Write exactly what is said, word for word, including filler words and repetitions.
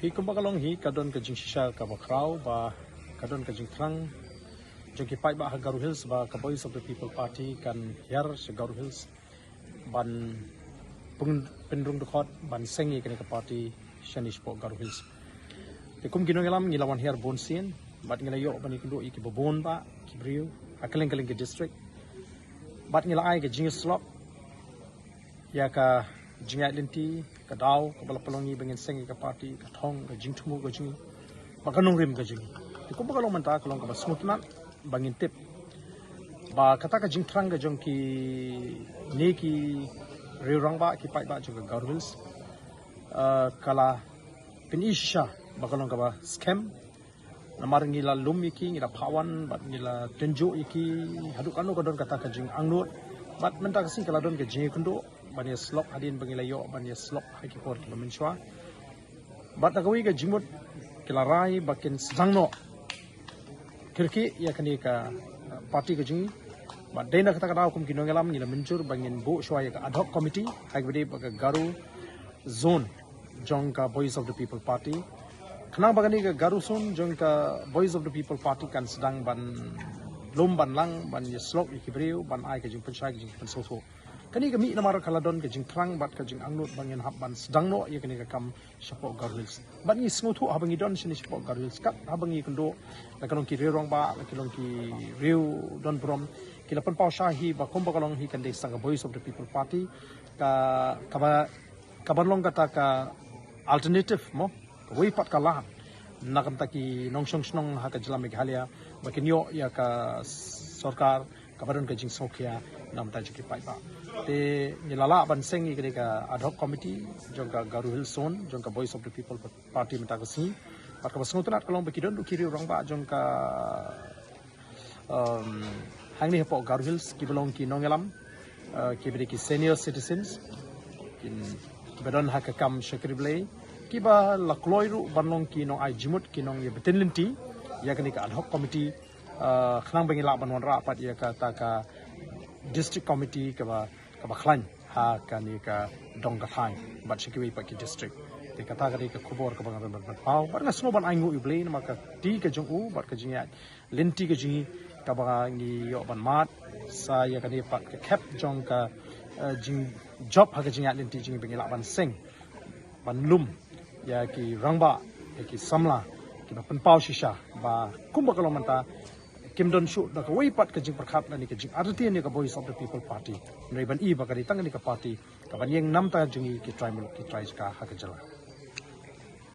Hi kumba ka long hi ka don ka jingshisha kaba khraw ba ka don ka jingthrang jong ki paidbah ha Garo Hills ba ka Voice of the People Party kan hiar sha Garo Hills ban pyn- pynrung dkhot ban seng ïa kane ka party shane shapoh Garo Hills. Te kum ki nongïalam ngi la wan hiar bun sien bad ngi la ïoh ban ïakynduh ïa kiba bun bah ki briew ha kylleng kylleng ki district bad ngi la ai ka jingïasyllok ïa ka jingïaid lynti, ka daw kaba la pynlong ngi ba ngin seng ïa ka party, ka thong, ka jingthmu ka jong ngi bad ka nongrim ka jong ngi. Te kumba ka long mynta ka long kaba sngewtynnat ba ngin tip ba kata ka jingthrang ka jong kine ki riew rangbah ki paidbah jong ka Garo Hills, eh, ka la pyni shisha ba ka long kaba skhem. Namar ngi la lum ïa ki, ngi la phah wan bad ngi la tynjuh ïa ki haduh katno ka don kata ka jingangnud. Bad mynta ka sngi ka la don ka jingïakynduh ban ïasyllok hadien ba ngi la ïoh ban ïasyllok ha ki por kiba mynshuwa. Bad na kawei ka jingmut ki la rai ba kin sdang noh kyrkieh ïa kane ka, uh, party ka jong ngi. Bad dei na kata ka daw kum ki nongïalam ngi la mynjur ba ngin buh shuwa ïa ka ad hoc committee ha kaba ïadei bad ka Garo zone jong ka Voice of the People Party. Khnang ba kane ka Garo zone jong ka Voice of the People Party kan sdang ban lum ban lang ban ïasyllok ïa ki briew ban ai ka jingpynshai ka jingpynsngewthuh. Kane ka mih namar ka la don ka jingthrang bad ka jingangnud ba ngin hap ban sdang noh ïa kane ka kam shapoh Garo Hills. Bad ngi sngewthuh haba ngi don shane shapoh Garo Hills kat haba ngi ïakynduh la ka long ki riew rangbah la ka long ki riew don burom ki la pynpaw shisha hi ba kumba ka long hi kan dei tang ka Voice of the People Party ka kaba kaban long kata ka alternative mo, kawei pat ka lad na ka bynta ki nongshong shnong ha ka jylla Meghalaya ba kin ïoh ïa ka sorkar kaba don ka jingsngewkhia na ka bynta jong ki paidbah. Te ngi la lah ban seng ïa kane ka ad hoc committee jong ka Garo Hills Zone jong ka Voice of the People Party mynta ka sngi. Bad kaba sngewtynnat ka long ba ki don ruh ki riew rangbah jong ka um, hangne hapoh Garo Hills kiba long ki nongïalam, uh, kiba dei ki senior citizens, kin, kiba don ha ka kam shakri Blei, kiba la kloi ruh ban long ki nongai jingmut, ki nongïabynta lynti ïa kane ka ad hoc committee, uh, khnang ba ngin lah ban wanrah pat ïa kata ka district committee kaba kaba khlaiñ ha kane ka dong ka thaiñ bad sha kiwei pat ki district. Te kata ka dei ka khubor kaba nga don ban pynpaw bad nga sngew ban ainguh ïa U Blei namar ka kti ka jong u bad ka jingïaid lynti ka jong ngi kaba ngi ïoh ban mad sa ïa kane pat ka khep jong ka, eh, jingjop ha ka jingïaid lynti jong ngi ba ngi lah ban seng ban lum ïa ki rangbah, ïa ki samla kiba pynpaw shisha ba kumba ka long mynta kim don shuh da kawei pat ka jingpyrkhat lane ka jingartatien ïa ka Voice of the People Party. Hynrei ban i ba ka dei tang kane ka party kaban ïeng namar jong ngi ki trai muluk ki trai jaka ha ka jylla.